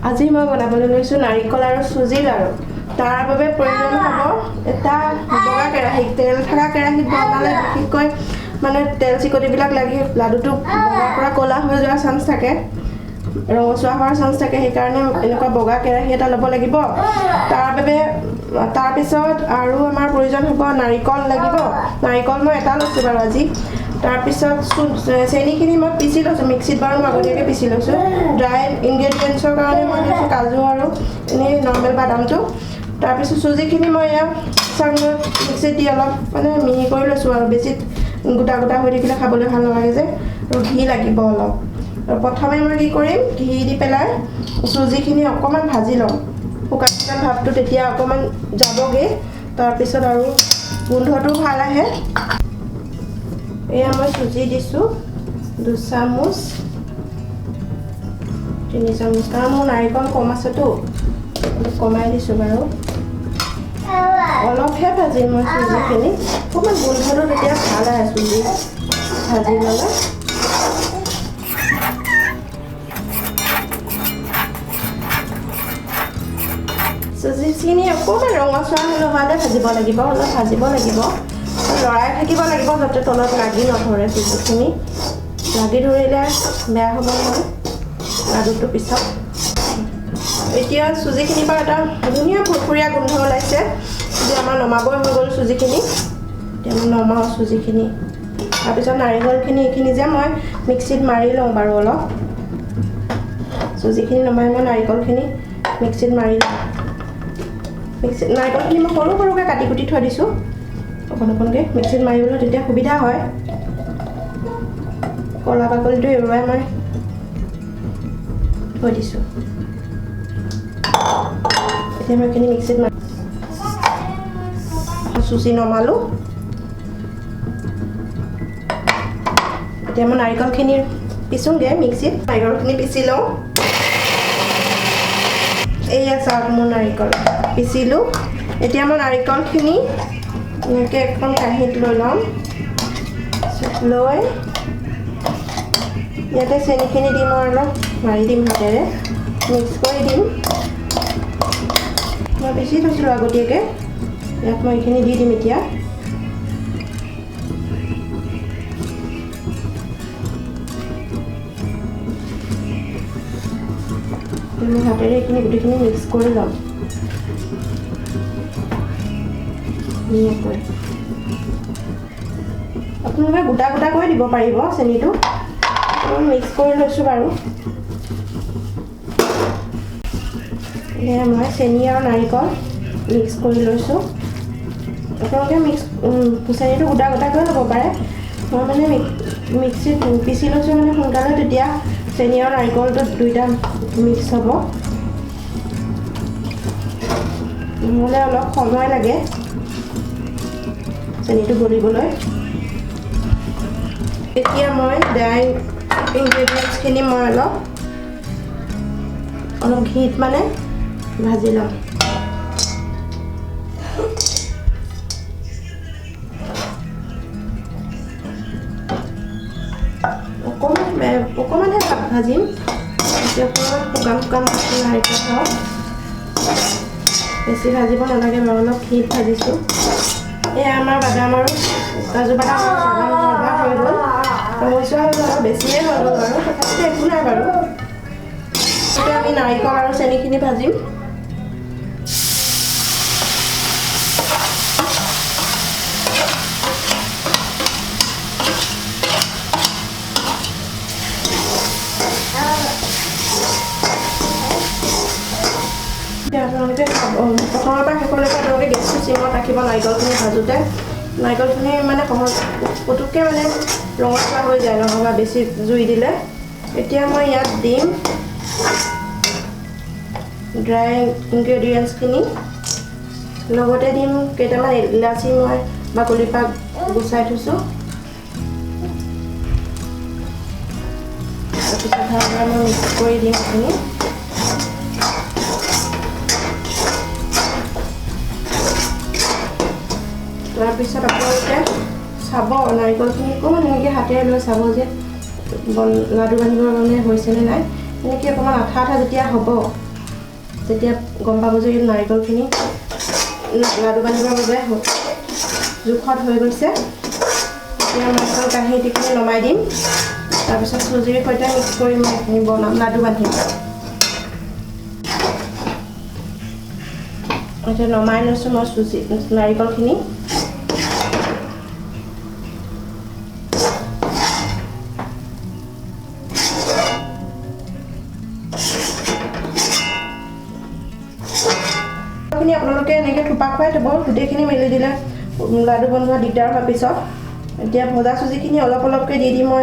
আজি মই বনাবলৈ লৈছোঁ নাৰিকল আৰু চুজি লাড়ু। তাৰ বাবে প্ৰয়োজন হ'ব এটা বগা কেৰাহী। তেল থকা কেৰাহীত বনালে বিশেষকৈ মানে তেল চিকটিবিলাক লাগি লাডুটো বগাৰ পৰা ক'লা হৈ যোৱাৰ চান্স থাকে, ৰঙচুৱা হোৱাৰ চান্স থাকে। সেইকাৰণে এনেকুৱা বগা কেৰাহী এটা ল'ব লাগিব। তাৰ বাবে তাৰপিছত আৰু আমাৰ প্ৰয়োজন হ'ব নাৰিকল লাগিব। নাৰিকল মই এটা লৈছোঁ বাৰু আজি। তাৰপিছত চেনিখিনি মই পিচি লৈছোঁ মিক্সিত, বাৰু মই আগতীয়াকৈ পিচি লৈছোঁ। ড্ৰাই ইনগ্ৰেডিয়েণ্টছৰ কাৰণে মই লৈছোঁ কাজু আৰু এনেই নৰ্মেল বাদামটো। তাৰপিছত চুজিখিনি মই ইয়াত মিক্সিত দি অলপ মানে মিহি কৰি লৈছোঁ আৰু বেছি গোটা গোটা হৈ থাকিলে খাবলৈ ভাল নালাগে যে। আৰু ঘি লাগিব অলপ। আৰু প্ৰথমে মই কি কৰিম, ঘি দি পেলাই চুজিখিনি অকণমান ভাজি ল'ম। শুকান শুকান ভাৱটো তেতিয়া অকণমান যাবগৈ, তাৰপিছত আৰু গোন্ধটো ভাল আহে। এয়া মই চুজি দিছোঁ 2 চামুচ 3 চামুচ, কাৰণ মোৰ নাৰিকল কম আছেতো, অলপ কমাই দিছোঁ বাৰু। অলপহে ভাজিম মই চুজিখিনি, অকণমান গোন্ধটো তেতিয়া ভাল আহে চুজি ভাজি ল'লে। চুজিখিনি অকণমান ৰঙচুৱা নোহোৱালৈ ভাজিব লাগিব, অলপ ভাজিব লাগিব, লৰাই থাকিব লাগিব যাতে তলত লাগি নধৰে। চুজিখিনি লাগি ধৰিলে বেয়া হ'ব নহয় লাডুটো পিছত। এতিয়া চুজিখিনিৰ পৰা এটা ধুনীয়া ফুৰফুৰীয়া গোন্ধ ওলাইছে। এতিয়া আমাৰ নমাবই হৈ গ'ল চুজিখিনি। এতিয়া মই নমাওঁ চুজিখিনি। তাৰপিছত নাৰিকলখিনি এইখিনি যে মই মিক্সিত মাৰি লওঁ বাৰু অলপ। চুজিখিনি নমাই মই নাৰিকলখিনি মিক্সিত মাৰি লওঁ। মিক্সিত নাৰিকলখিনি মই সৰু সৰুকৈ কাটি কুটি থৈ দিছোঁ অকণ অকণকৈ, মিক্সিত মাৰিবলৈ তেতিয়া সুবিধা হয়। ক'লা বাকলিটো এৰুৱাই মই থৈ দিছোঁ। এতিয়া মই এইখিনি মিক্সিত মাৰি চুজি নমালোঁ। এতিয়া মই নাৰিকলখিনি পিছোঁগৈ মিক্সিত। নাৰিকলখিনি পিচি লওঁ। এইয়া চাওক মোৰ নাৰিকল পিচিলোঁ। এতিয়া মই নাৰিকলখিনি এনেকৈ এখন কাঁহীত লৈ ল'ম। লৈ ইয়াতে চেনিখিনি দিম আৰু অলপ মাৰি দিম হাতেৰে, মিক্স কৰি দিম। মই পিচি থৈছিলোঁ আগতীয়াকৈ, ইয়াত মই এইখিনি দি দিম। এতিয়া মই হাতেৰে এইখিনি গোটেইখিনি মিক্স কৰি ল'ম ধুনীয়াকৈ। আপোনালোকে গোটা গোটাকৈ দিব পাৰিব চেনিটো। মই মিক্স কৰি লৈছোঁ বাৰু। এয়া মই চেনি আৰু নাৰিকল মিক্স কৰি লৈছোঁ। আপোনালোকে মিক্স চেনিটো গোটা গোটাকৈ ল'ব পাৰে। মই মানে মিক্সিত পিচি লৈছোঁ মানে সোনকালে তেতিয়া চেনি আৰু নাৰিকলটো দুইটা মিক্স হ'ব, নহ'লে অলপ সময় লাগে চেনিটো গলিবলৈ। এতিয়া মই ড্ৰাই ইনগ্ৰেডিয়েণ্টছখিনি মই অলপ অলপ ঘিত মানে ভাজি ল'ম। অকণমানহে ভাজিম, এতিয়া অকণমান শুকান শুকান নাৰিকল হওক, বেছি ভাজিব নালাগে বাৰু, অলপ ঘিত ভাজিছোঁ। এয়া আমাৰ বাদাম আৰু কাজু বাদাম ভজা হৈ গ'ল, ৰঙচুৱা হৈ গ'ল, আৰু বেছিয়ে হৈ গ'ল বাৰু, তথাপিতো একো নাই বাৰু। এতিয়া আমি নাৰিকল আৰু চেনিখিনি ভাজিম। এতিয়া আপোনালোকে প্ৰথমৰ পৰা শেষলৈকে আপোনালোকে গেছটো চিমত ৰাখিব। নাৰিকলখিনি ভাজোঁতে নাৰিকলখিনি মানে সহজ পুটুককৈ মানে ৰঙচুৱা হৈ যায় নহ'বা বেছি জুই দিলে। এতিয়া মই ইয়াত দিম ড্ৰাই ইনগ্ৰেডিয়েণ্টছখিনি, লগতে দিম কেইটামান ইলাচি মই বাকলিৰ পৰা গুচাই থৈছোঁ। তাৰপিছত ভালদৰে মই মিক্স কৰি দিম এইখিনি। তাৰপিছত আপোনালোকে চাব নাৰিকলখিনি অকণমান এনেকৈ হাতেৰে লৈ চাব যে লাডু বান্ধিবৰ কাৰণে হৈছেনে নাই। এনেকৈ অকণমান আঠা আঠা যেতিয়া হ'ব তেতিয়া গম পাব যে নাৰিকলখিনি লাডু বান্ধিবৰ বাবে জোখত হৈ গৈছে। এতিয়া মই এখন কাঁহীত এইখিনি নমাই দিম। তাৰপিছত চুজিৰ সৈতে মিক্স কৰি মই এইখিনি বনাম, লাডু বান্ধিম। এতিয়া নমাই লৈছোঁ মই চুজি নাৰিকলখিনি। আপোনালোকে এনেকৈ থোপা খুৱাই থ'ব, গোটেইখিনি মেলি দিলে লাডু বনোৱা দিগদাৰ হোৱাৰ পিছত। এতিয়া ভজা চুজিখিনি অলপ অলপকৈ দি দি মই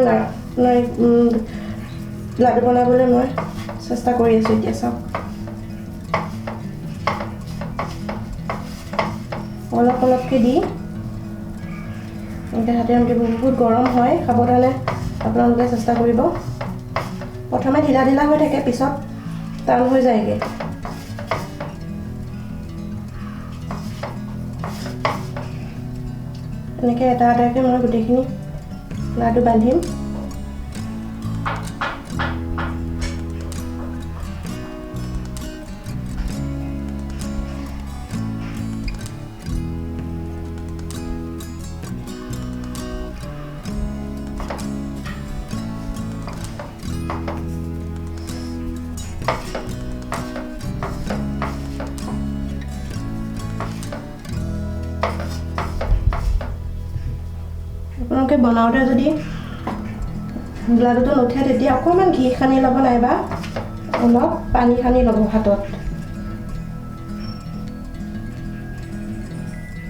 লাডু বনাবলৈ মই চেষ্টা কৰি আছোঁ। এতিয়া চাওক, অলপ অলপকৈ দি এনেকৈ হাতে বহুত গৰম হয়, সাৱধানে আপোনালোকে চেষ্টা কৰিব। প্ৰথমে ঢিলা ঢিলা হৈ থাকে, পিছত টান হৈ যায়গৈ। এনেকৈ এটা এটাকৈ মই গোটেইখিনি লাডু বান্ধিম। আপোনালোকে বনাওঁতে যদি লাডুটো নুঠে তেতিয়া অকণমান ঘি সানি ল'ব, নাইবা অলপ পানী সানি ল'ব হাতত।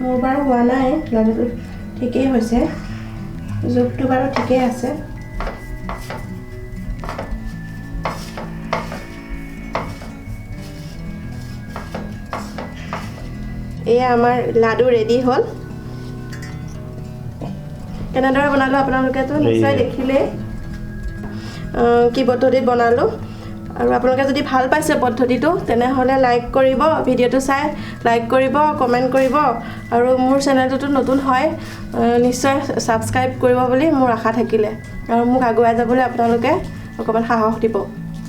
মোৰ বাৰু হোৱা নাই, লাডুটো ঠিকেই হৈছে, জোখটো বাৰু ঠিকেই আছে। এয়া আমাৰ লাডু ৰেডি হ'ল। কেনেদৰে বনালোঁ আপোনালোকেতো নিশ্চয় দেখিলেই কি পদ্ধতিত বনালোঁ। আৰু আপোনালোকে যদি ভাল পাইছে পদ্ধতিটো তেনেহ'লে লাইক কৰিব, ভিডিঅ'টো চাই লাইক কৰিব, কমেণ্ট কৰিব। আৰু মোৰ চেনেলটোতো নতুন হয়, নিশ্চয় ছাবস্ক্ৰাইব কৰিব বুলি মোৰ আশা থাকিলে। আৰু মোক আগুৱাই যাবলৈ আপোনালোকে অকণমান সাহস দিব।